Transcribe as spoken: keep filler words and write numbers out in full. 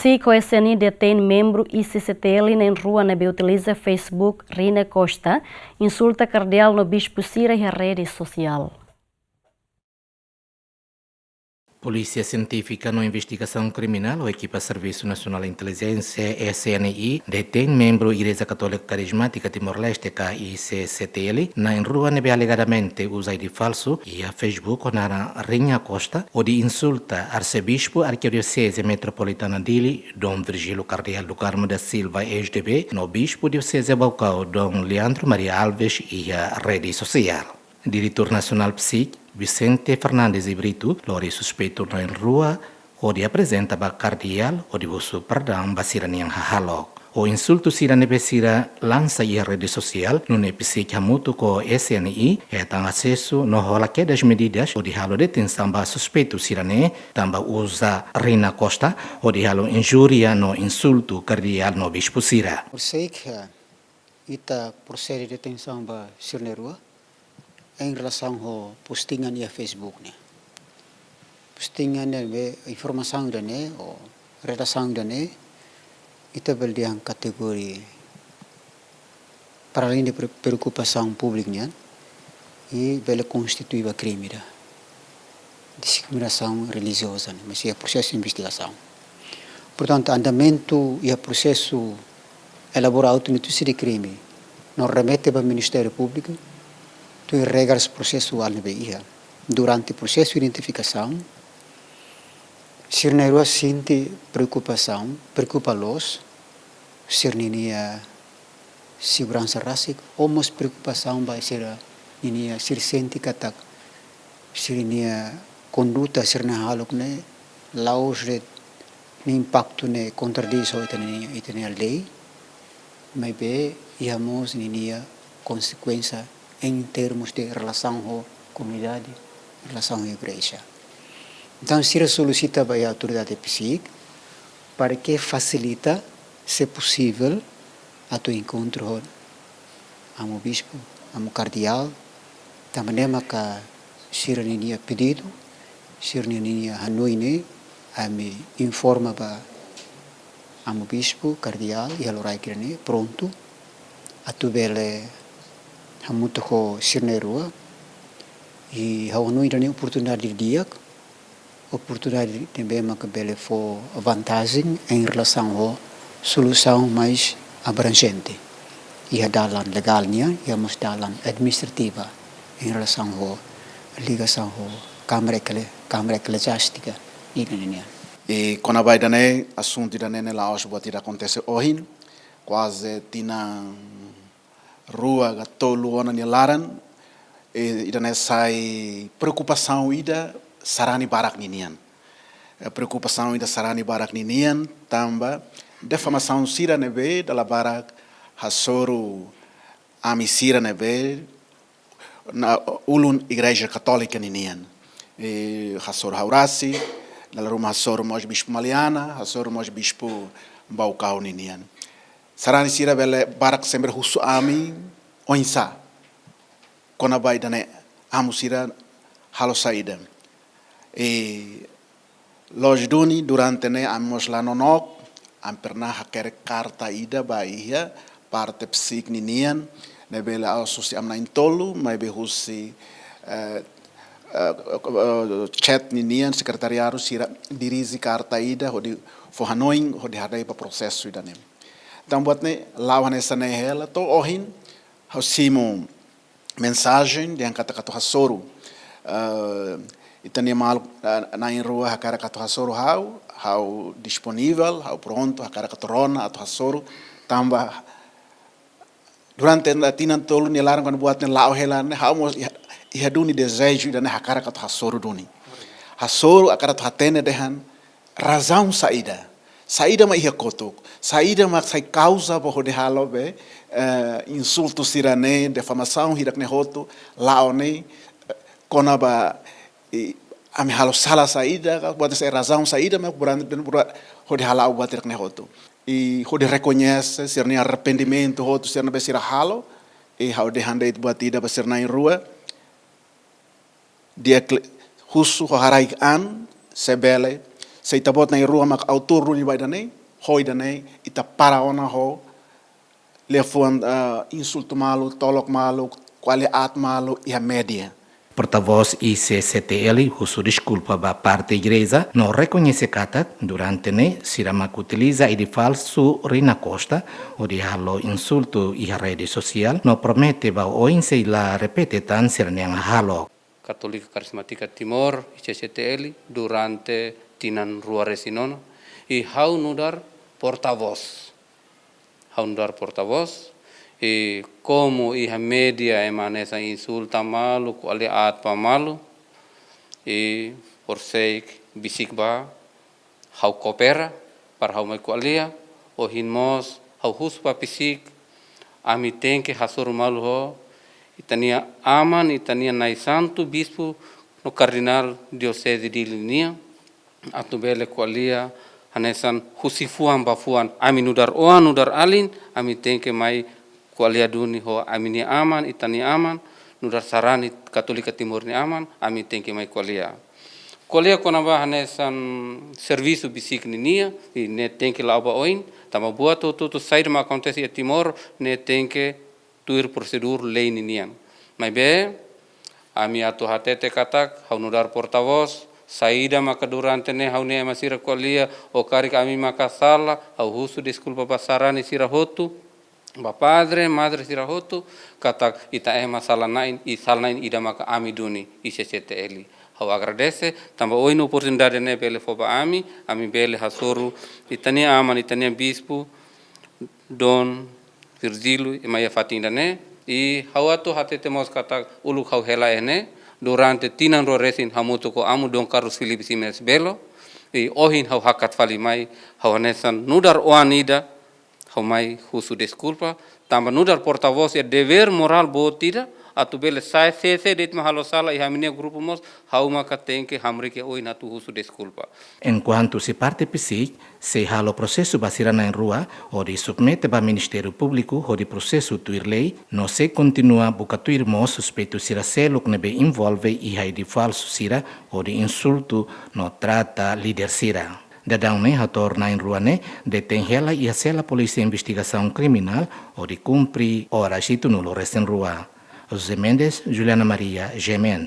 PCIC ho S N I detein membru I C C T L na'in rua ne'ebé utiliza Facebook Rina Costa insulta kardeál no bispu sira iha rede sosiál. Polísia Sientífika no Investigasaun Kriminál ou ekipa Servisu Nasionál Intelijénsia, S N I, detein membru Igreja Katólika Karizmátika Timor-Leste, K I C C T L, na'in rua ne'ebé alegadamente uza I D falsu iha Facebook ho naran Rina Costa, hodi insulta Arsebispu Arkidioseze Metropolitana Dili, Dom Virgílio Kardeál do Carmo da Silva, S D B, no Bispu Dioseze Baucau, Dom Leandro Maria Alves, iha rede sosiál. Diretór Nasionál PCIC, Vicente Fernandes de Brito, lori suspeitu na'in rua hodi aprezenta ba kardeál hodi husu perdaun ba sira-nian hahalok. Ho insultu sira ne'ebé sira lansa iha rede sosiál, nune'e PCIC hamutuk ho S N I hetan asesu no hola kedas medidas hodi halo detensaun ba suspeitu sira-ne'e, tanba uza Rina Costa hodi halo injúria no insultu kardeál no bispu sira. Por sei ke ita prosede detensaun ba sira na'in rua em relasaun ho postingan iha Facebook ne'e. Postingan ne'ebé informasaun ida-ne'e ou redasaun ida-ne'e, ita bele dehan kategoria para além de pre-, preokupasaun públika nian, i bele konstitui ba krime ida diskriminasaun relijioza ne'e, mas iha prosesu investigasaun. Portantu, andamentu iha prosesu elabora autu-intitulasaun de krime no remete ba Ministériu Públiku, tuir regras prosesuál ne'ebé iha. Durante prosesu identifikasaun, sira na'in rua sente preokupasaun, preokupa loos, sira-ninia seguransa rasik, ou mós preokupasaun ba sira-ninia, sira sente katak sira-nia konduta sira-nia hahalok ne'e la'ós de'it nia impaktu ne'e kontradís ho ita-nia, ita-nia lei, maibé iha mós ninia konsekuénsia em termos de relasaun ho komunidade, relasaun ho igreja. Entaun, sira solisita ba iha autoridade PCIC para ke fasilita, se posivel, atu enkontru ho amu bispu, amu kardeál, tanba ne'e maka sira-ninia pedidu, sira-ninia hanoin ne'e, ami informa ba amu bispu, kardeál, iha loraik ida-ne'e, prontu, atu bele hamutuk ho sira na'in rua, i ha'u hanoin ida-ne'e oportunidade di'ak, oportunidade ne'ebé maka bele fó vantajen em relasaun ho solusaun mais abranjente. Iha dalan legál nian, iha mós dalan administrativa em relasaun ho ligasaun ho Kámara Ekle-, Kámara Ekleziástika ida-ne'e nian. I kona-ba ida-ne'e, asuntu ida-ne'e ne'e la'ós buat ida akontese ohin, kuaze tinan rua ka tolu ona nia laran, eh, ida-ne'e sai preokupasaun ida sarani barak ninian. Eh, preokupasaun ida sarani barak ninian, tanba difamasaun sira ne'ebé dala barak hasoru ami sira ne'ebé na ulun Igreja Katólika ninian. Eh, hasoru ha'u rasik, dala ruma hasoru mós Bispu Maliana, hasoru mós Bispu Baucau ninian. Sarani sira bele barak sempre husu ami oinsá kona-ba ida-ne'e, amu sira halo saida. I loos duni durante ne'e ami mós la nonook, ami pernah hakerek karta ida ba iha parte PCIC ninian, ne'ebé la'ós husi ami na'in-tolu, maibé husi, eh, eh, eh, chat ninian, sekretariadu sira dirije karta ida hodi fó hanoin, hodi haree ba prosesu ida-ne'e. Entaun buat ne'e la'o hanesan ne'e hela, to'o ohin ha'u simu mensajen dehan katak atu hasoru. Eh, ita-nia maluk, eh, na'in-rua hakarak atu hasoru ha'u, ha'u disponivel, ha'u prontu, hakarak atu rona, atu hasoru, tanba durante tinan tolu nia laran kuandu buat ne'e la'o hela ne'e, ha'u mós iha, iha duni dezeju ida-ne'e hakarak atu hasoru duni. Hasoru hakarak atu hatene dehan razaun saida. Saida mak iha kotuk. Saida mak sai kauza ba hodi halo be, eh, insultu sira-ne'e, difamasaun hirak-ne'e hotu, la'o ne'e, eh, kona-ba, i, ami halo sala saida, ka, buat sai razaun saida, mak buran, buran, hodi hala'o buat hirak-ne'e hotu. I hodi rekoñese, sira-nia arrependimentu hotu, sira ne'ebé sira halo, i ha'u dehan de'it buat ida ba sira na'in-rua, di'ak liu husu ho haraik an, se bele, Se ita-boot na'in-rua mak autór duni ba ida-ne'e, ho ida-ne'e ita para ona ho liafuan, eh, insultu malu, tolok malu, ko'alia aat malu iha média. Portavós I C C T L husu deskulpa ba parte igreja, no rekoñese katak durante ne'e sira mak utiliza I D falsu Rina Costa, hodi halo insultu iha rede sosiál, no promete ba oin sei la repete tan sira-nia hahalok. Katólika Karismátika Timor, I C C T L, durante tinan rua resin ona, i ha'u nu'udar portavós. Ha'u nu'udar portavós, i komu iha média ema hanesan insulta malu, ko'alia aat ba malu, i horiseik besik ba ha'u koopera, para ha'u mai ko'alia, ohin mós ha'u husu ba besik, ami tenke hasoru malu ho ita-nia aman, ita-nia Na'i Santu, bispu no kardinál dioseze Dili nian, atu bele ko'alia hanesan husi fuan ba fuan, ami nu'udar oan, nu'udar alin, ami tenke mai ko'alia duni ho ami-nia aman, ita-nia aman, nu'udar sarani Katólika Timor nia aman, ami tenke mai ko'alia. Ko'alia kona-ba hanesan servisu besik ninia, i ne'e tenke la'o ba oin, tanba buat hotu-hotu saida mak akontese iha Timor, ne'e tenke tuir prosedur lei ninian. Maibé, ami atu hatete katak, ha'u nu'udar portavós, saida maka durante ne'e ha'u-nia ema sira ko'alia, ou karik ami maka sala, ha'u husu deskulpa ba sarani sira hotu, ba padre, madre sira hotu, katak ita ema sala-na'in, i sala-na'in ida maka ami duni, I C C T L. Ha'u agradese, tanba ohin oportunidade ne'e bele fó ba ami, ami bele hasoru, ita-nia aman, ita-nia bispu, Dom Virgílio, ema iha fatin ida-ne'e, i ha'u atu hatete mós katak uluk ha'u hela iha ne'e, durante tinan rua resin hamutuk ho amu Dom Carlos Filipe Ximenes Belo, i ohin ha'u hakat fali mai, ha'u hanesan nu'udar oan ida, ha'u mai husu deskulpa, tanba nu'udar portavós iha devér morál boot ida, atu bele sai sé-sé de'it mak halo sala iha ami-nia grupu mós, ha'u maka tenke hamriik iha oin atu husu deskulpa. Enkuantu husi parte PCIC, sei halo prosesu ba sira na'in-rua, hodi submete ba Ministériu Públiku, hodi prosesu tuir lei, no sei kontinua buka tuir mós suspeitu sira seluk ne'ebé envolve iha I D falsu sira, hodi insultu no trata líder sira. Daudaun ne'e, hato'or na'in-rua ne'e detein hela iha sela Polísia Investigasaun Kriminál, hodi kumpre oras hitunulu resin rua. José Mendes, Juliana Maria, G M N.